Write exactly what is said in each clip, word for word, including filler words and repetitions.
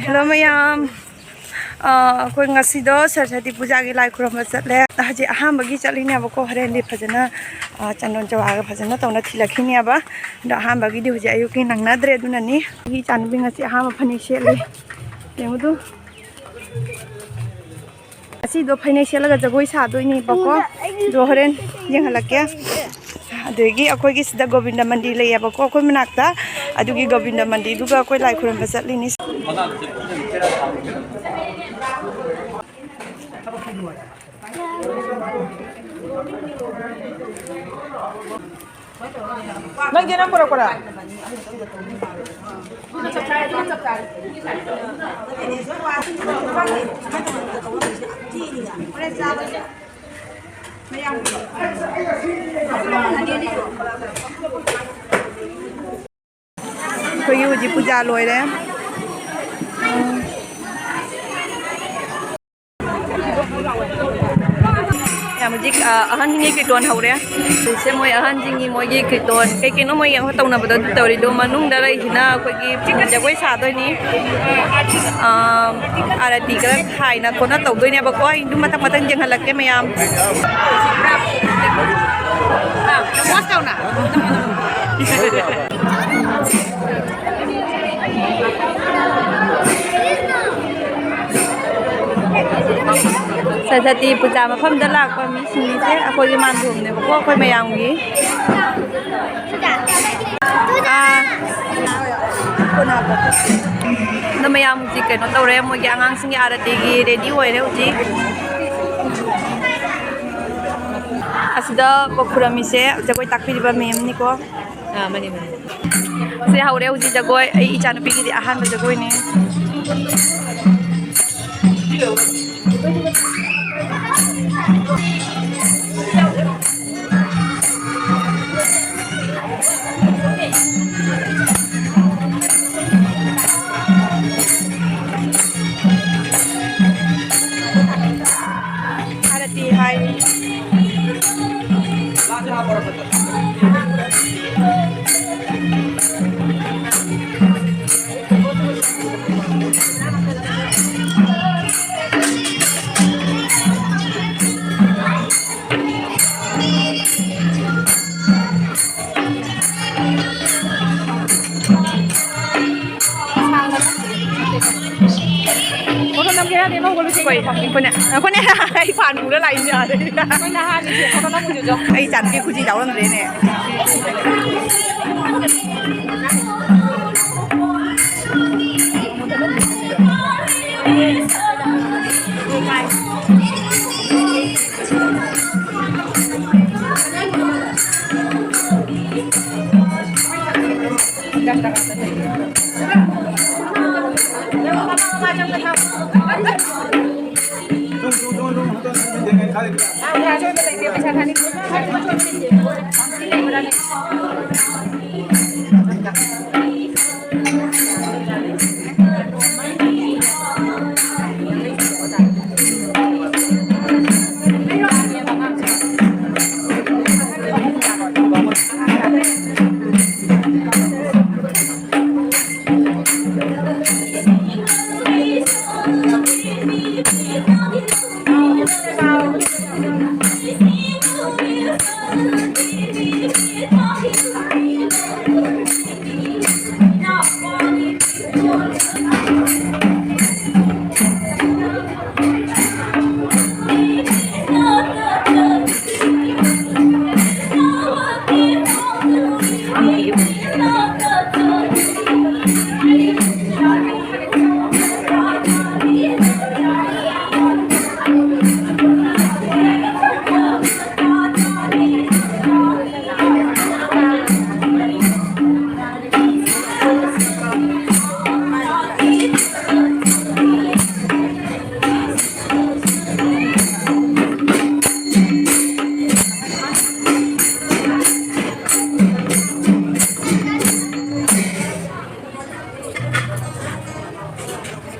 Hello ꯃꯌꯥꯝ꯫ ꯑ, ꯑꯩꯈꯣꯏ ꯉꯁꯤꯗꯣ ꯁꯔꯁ꯭ꯋꯇꯤ ꯄꯨꯖꯥꯒꯤ ꯂꯥꯏ ꯈꯨꯔꯨꯝꯕ ꯆꯠꯂꯦ꯫ ꯍꯧꯖꯤꯛ ꯑꯍꯥꯟꯕꯒꯤ ꯆꯠꯂꯤꯅꯦꯕꯀꯣ, ꯍꯣꯔꯦꯟꯗꯤ ꯐꯖꯅ, ꯑ, ꯆꯟꯗꯣꯟ ꯆꯋꯥꯒ ꯐꯖꯅ ꯇꯧꯅ ꯊꯤꯜꯂꯛꯈꯤꯅꯦꯕ꯫ ꯑꯗꯣ ꯑꯍꯥꯟꯕꯒꯤꯗꯤ ꯍꯧꯖꯤꯛ ꯑꯌꯨꯛꯀꯤ ꯅꯪꯅꯗ꯭ꯔꯦ, ꯑꯗꯨꯅꯅꯤ꯫ ꯑꯩꯒꯤ ꯏꯆꯥꯅꯨꯄꯤ ꯉꯁꯤ ꯑꯍꯥꯟꯕ ꯐꯅꯦꯛ ꯁꯦꯠꯂꯤ꯫ ꯌꯦꯡꯉꯨꯗꯨ꯫ ꯉꯁꯤꯗꯣ ꯐꯅꯦꯛ ꯁꯦꯠꯂꯒ ꯖꯒꯣꯏ ꯁꯥꯗꯣꯏꯅꯦꯕꯀꯣ꯫ ꯑꯗꯣ ꯍꯣꯔꯦꯟ ꯌꯦꯡꯍꯜꯂꯛꯀꯦ꯫ ꯑꯗꯒꯤ ꯑꯩꯈꯣꯏꯒꯤ ꯁꯤꯗ ꯒꯣꯕꯤꯟꯗ ꯃꯟꯗꯤꯔ ꯂꯩꯌꯦꯕꯀꯣ, ꯑꯩꯈꯣꯏ ꯃꯅꯥꯛꯇ꯫ ꯑꯗꯨꯒꯤ ꯒꯣꯕꯤꯟꯗ ꯃꯟꯗꯤꯔꯗꯨꯒ ꯑꯩꯈꯣꯏ ꯂꯥꯏ ꯈꯨꯔꯨꯝꯕ ꯆꯠꯂꯤꯅꯤ꯫ ꯅꯪꯒꯤ ꯅꯪ ꯄꯨꯔꯛꯄ꯭ꯔꯥ? ꯑꯩꯈꯣꯏꯒꯤ ꯍꯧꯖꯤꯛ ꯄꯨꯖꯥ ꯂꯣꯏꯔꯦ꯫ ꯌꯥꯝ ꯍꯧꯖꯤꯛ, ꯑ, ꯑꯍꯟꯁꯤꯡꯒꯤ ꯀꯤꯔꯇꯣꯟ ꯍꯧꯔꯦ꯫ ꯍꯧꯖꯤꯛꯁꯦ ꯃꯣꯏ ꯑꯍꯟꯁꯤꯡꯒꯤ ꯃꯣꯏꯒꯤ ꯀꯤꯔꯇꯣꯟ ꯀꯩ ꯀꯩꯅꯣ ꯃꯣꯏ ꯑꯃ ꯇꯧꯅꯕꯗꯣ ꯑꯗꯨ ꯇꯧꯔꯤꯗꯣ꯫ ꯃꯅꯨꯡꯗ ꯂꯩꯁꯤꯅ ꯑꯩꯈꯣꯏꯒꯤ ꯖꯒꯣꯏ ꯁꯥꯗꯣꯏꯅꯤ꯫ ꯑ, ꯑꯥꯔꯇꯤꯒ ꯍꯥꯏꯅ ꯈꯣꯠꯅ ꯇꯧꯗꯣꯏꯅꯦꯕꯀꯣ꯫ ꯑꯩ ꯑꯗꯨꯝ ꯃꯊꯪ ꯃꯊꯪ ꯌꯦꯡꯍꯜꯂꯛꯀꯦ ꯃꯌꯥꯝ꯫ ꯁꯔꯁ꯭ꯋꯇꯤ ꯄꯨꯖꯥ ꯃꯐꯝꯗ ꯂꯥꯛꯄ ꯃꯤꯁꯤꯡꯁꯦ ꯑꯩꯈꯣꯏꯒꯤ ꯃꯥꯟꯗꯣꯞꯅꯦꯕꯀꯣ, ꯑꯩꯈꯣꯏ ꯃꯌꯥꯝꯒꯤ꯫ ꯑꯥ꯫ ꯑꯗꯣ ꯃꯌꯥꯝ ꯍꯧꯖꯤꯛ ꯀꯩꯅꯣ ꯇꯧꯔꯦ, ꯃꯣꯏꯒꯤ ꯑꯉꯥꯡꯁꯤꯡꯒꯤ ꯑꯥꯔꯇꯤꯒꯤ ꯔꯦꯗꯤ ꯑꯣꯏꯔꯦ ꯍꯧꯖꯤꯛ꯫ ꯑꯁꯤꯗ ꯈꯨꯔꯝꯃꯤꯁꯦ ꯖꯒꯣꯏ ꯇꯥꯛꯄꯤꯔꯤꯕ ꯃꯦꯝꯅꯤꯀꯣ꯫ ꯑꯥ, ꯃꯥꯅꯦ, ꯃꯥꯅꯦ꯫ ꯁꯤ ꯍꯧꯔꯦ ꯍꯧꯖꯤꯛ ꯖꯒꯣꯏ꯫ ꯑꯩ ꯏꯆꯥꯅꯨꯄꯤꯒꯤꯗꯤ ꯑꯍꯥꯟꯕ ꯖꯒꯣꯏꯅꯦ꯫ ꯑꯥꯔꯇꯤ ꯍꯥꯏ꯫ ꯌꯥꯗꯦ, ꯃꯧ ꯍꯧꯒꯠꯂꯨꯁꯦ꯫ ꯑꯩꯈꯣꯏ, ꯑꯩꯈꯣꯏꯅ, ꯑꯩꯈꯣꯏꯅ ꯑꯩ ꯐꯥꯟ ꯄꯨꯔ ꯂꯥꯛꯏꯅꯦ ꯑꯥꯗꯩ꯫ ꯑꯩꯈꯣꯏ ꯅꯍꯥꯟ ꯏꯆꯦ ꯊꯣꯛꯂꯛꯄꯗꯨꯁꯨ꯫ ꯑꯩ ꯏꯆꯥꯅꯨꯄꯤ ꯈꯨꯖꯤ ꯌꯥꯎꯔꯝꯗ꯭ꯔꯦꯅꯦ꯫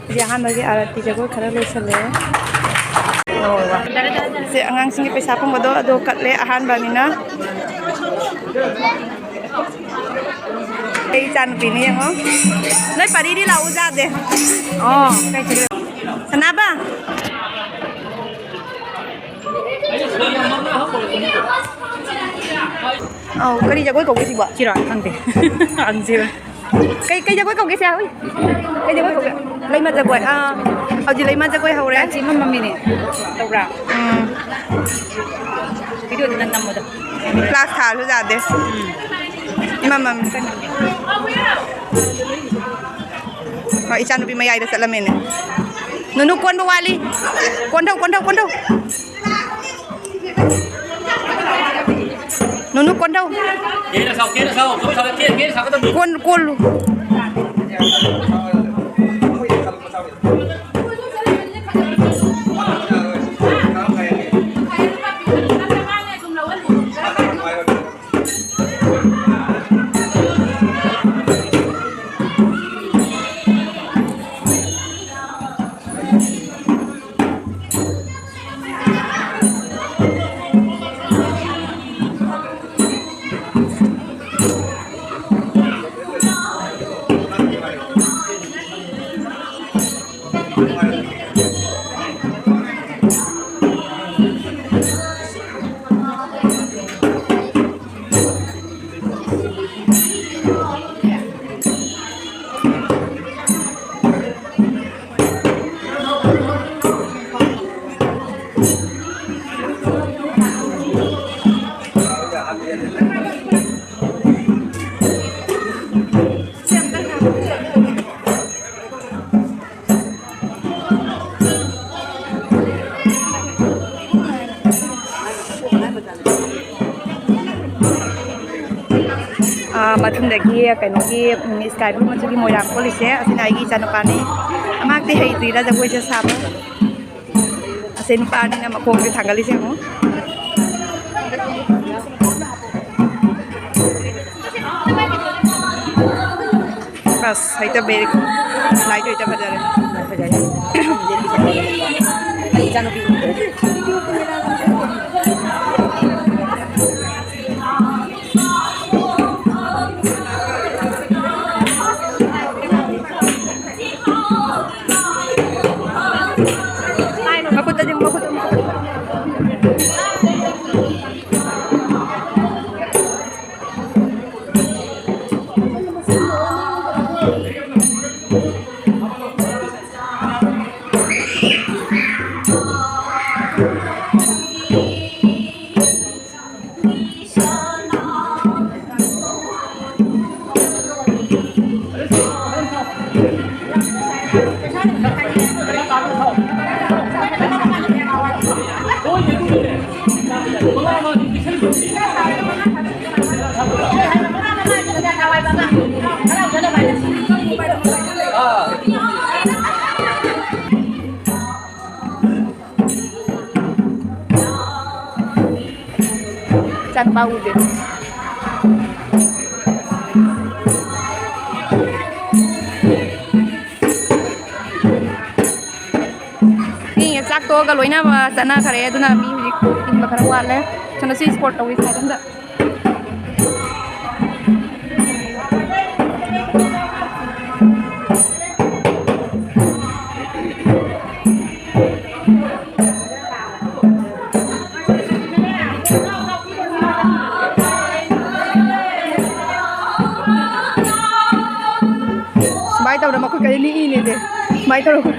ꯁꯤꯗꯤ ꯑꯍꯥꯟꯕꯒꯤ ꯑꯥꯔꯇꯤ ꯖꯒꯣꯏ ꯈꯔ ꯂꯣꯏꯁꯜꯂꯦ꯫ ꯁꯦ, ꯑꯉꯥꯡꯁꯤꯡꯒꯤ ꯄꯩꯁꯥ ꯐꯪꯕꯗꯣ ꯑꯗꯣ ꯀꯠꯂꯦ ꯑꯍꯥꯟꯕꯅꯤꯅ꯫ ꯑꯩ ꯏꯆꯥ ꯅꯨꯄꯤꯅꯤ ꯌꯦꯡꯉꯣ꯫ ꯅꯣꯏ ꯄꯔꯤꯗꯤ ꯂꯥꯛꯎ ꯌꯥꯗꯦ꯫ ꯑꯣ, ꯀꯩ ꯁꯅꯥꯕ꯫ ꯑꯧ, ꯀꯔꯤ ꯖꯒꯣꯏ ꯀꯧꯒꯦ ꯁꯤꯕꯣ? ꯁꯤꯔꯣ? ꯈꯪꯗꯦ꯫ ꯍꯪꯁꯤꯔꯣ? ꯀꯩ, ꯀꯩ ꯖꯒꯣꯏ ꯀꯧꯒꯦ ꯁꯦ? ꯍꯣꯏ꯫ ꯀꯩ ꯖꯒꯣꯏ ꯀꯧꯒꯦ? ꯂꯩꯃ ꯖꯒꯣꯏ, ꯑꯥ, ꯍꯧꯖꯤꯛ ꯂꯩꯃ ꯖꯒꯣꯏ ꯍꯧꯔꯦ꯫ ꯆꯥꯛꯁꯤ ꯑꯃꯃꯝꯃꯤꯅꯦ꯫ ꯇꯧꯕ꯭ꯔꯥ? ꯎꯝ꯫ ꯚꯤꯗꯤꯑꯣꯗꯨ ꯅꯪ ꯅꯝꯃꯣꯗꯣ꯫ ꯐ꯭ꯂꯥꯁ ꯊꯥꯜꯂꯁꯨ ꯌꯥꯗꯦ꯫ ꯎꯝ꯫ ꯏꯃꯝ ꯃꯝꯃꯤ꯫ ꯍꯣꯏ, ꯏꯆꯥꯅꯨꯄꯤ ꯃꯌꯥꯏꯗ ꯆꯠꯂꯝꯃꯦꯅꯦ꯫ ꯅꯨꯅꯨ ꯀꯣꯟꯕ ꯋꯥꯠꯂꯤ꯫ ꯀꯣꯟꯊꯧ, ꯀꯣꯟꯊꯧ, ꯀꯣꯟꯊꯧ꯫ ꯅꯨꯅꯨ ꯀꯣꯟꯊꯧ꯫ ꯀꯦꯅ ꯁꯥꯎ, ꯀꯦꯅ ꯁꯥꯎ, ꯁꯣꯝ ꯁꯥꯎ, ꯀꯦ-, ꯀꯦꯅ ꯁꯥꯎꯒꯗꯕꯅꯤ꯫ ꯀꯣꯟ-, ꯀꯣꯜꯂꯨ꯫ ꯑꯥ, ꯃꯊꯪꯗꯒꯤ ꯀꯩꯅꯣꯒꯤ, ꯎꯝ, ꯁ꯭ꯀꯥꯏ ꯕ꯭ꯂꯨ ꯃꯆꯨꯒꯤ ꯃꯣꯏꯔꯥꯡ ꯀꯣꯜꯂꯤꯁꯦ, ꯑꯁꯤꯅ ꯑꯩꯒꯤ ꯏꯆꯥꯅꯨꯄꯥꯅꯤ꯫ ꯃꯍꯥꯛꯇꯤ ꯍꯩꯇ꯭ꯔꯤꯗ ꯖꯒꯣꯏꯁꯦ ꯁꯥꯕ꯫ ꯑꯁꯤ ꯅꯨꯄꯥꯅꯤꯅ ꯃꯈꯣꯡꯁꯦ ꯊꯥꯡꯒꯠꯂꯤꯁꯦ ꯌꯦꯡꯉꯨ꯫ ꯑꯁ, ꯍꯩꯇ ꯕꯦꯔꯤ ꯂꯥꯏꯠ ꯍꯩꯇ ꯐꯖꯔꯦ꯫ ꯐꯖꯔꯦ꯫ ꯑꯩ ꯏꯆꯥꯅꯨꯄꯤ꯫ ꯃꯈꯨꯠꯇꯗꯤ, ꯃꯈꯨꯠꯇ, ꯃꯈꯨꯠꯇ꯫ ꯆꯥꯛ ꯄꯥꯎꯗꯦ꯫ ꯃꯤ ꯆꯥꯛ ꯇꯣꯛꯑꯒ ꯂꯣꯏꯅ ꯆꯠꯅꯈ꯭ꯔꯦ, ꯑꯗꯨꯅ ꯃꯤ ꯍꯧꯖꯤꯛ ꯏꯟꯕ ꯈꯔ ꯋꯥꯠꯂꯦ꯫ ꯁꯣꯝꯗ ꯁꯤ ꯁ꯭ꯄꯣꯔꯠ ꯇꯧꯔꯤ ꯁꯥꯏꯠ ꯑꯝꯗ꯫ ꯁꯨꯃꯥꯏꯅ ꯇꯧꯗꯅ ꯃꯈꯨꯠ ꯀꯔꯤ ꯅꯤꯛꯏꯅꯦꯁꯦ꯫ ꯁꯨꯃꯥꯏꯅ ꯇꯧꯔꯒ꯫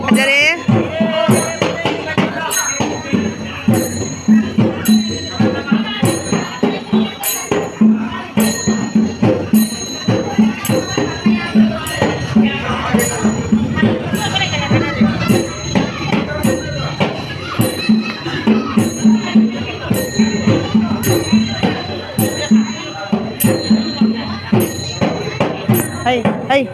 ꯐꯖꯔꯦ꯫ ꯍꯩ, ꯍꯩ꯫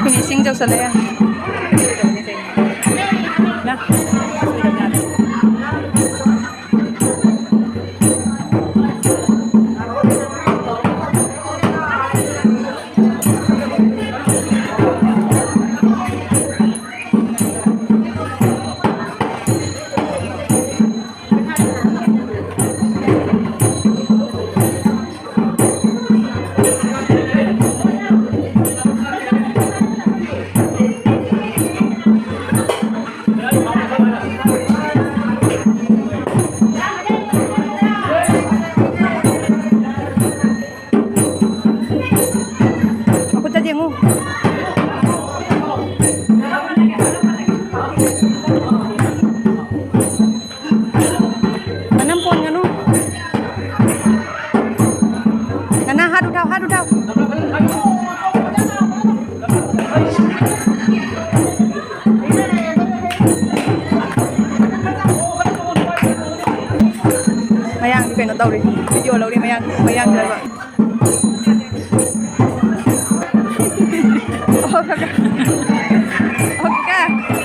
Finishing ꯇꯧꯁꯜꯂꯦ꯫ ꯅ, ꯁꯣꯏꯗꯕ ꯌꯥꯗꯦ꯫ ꯃꯈꯨꯠꯇ ꯌꯦꯡꯉꯨ꯫ ꯃꯅꯝ ꯄꯣꯟꯒꯅꯨ꯫ ꯅꯅꯥ ꯍꯥꯠ ꯎꯊꯥꯎ, ꯍꯥꯠ ꯎꯊꯥꯎ꯫ ꯃꯌꯥꯡꯁꯨ ꯀꯩꯅꯣ ꯇꯧꯔꯤ, video ꯂꯧꯔꯤ ꯃꯌꯥꯡ, ꯃꯌꯥꯡ driver꯫ ꯑꯣ, ꯀꯀꯥ꯫ ꯑꯣ, ꯀꯀꯥ꯫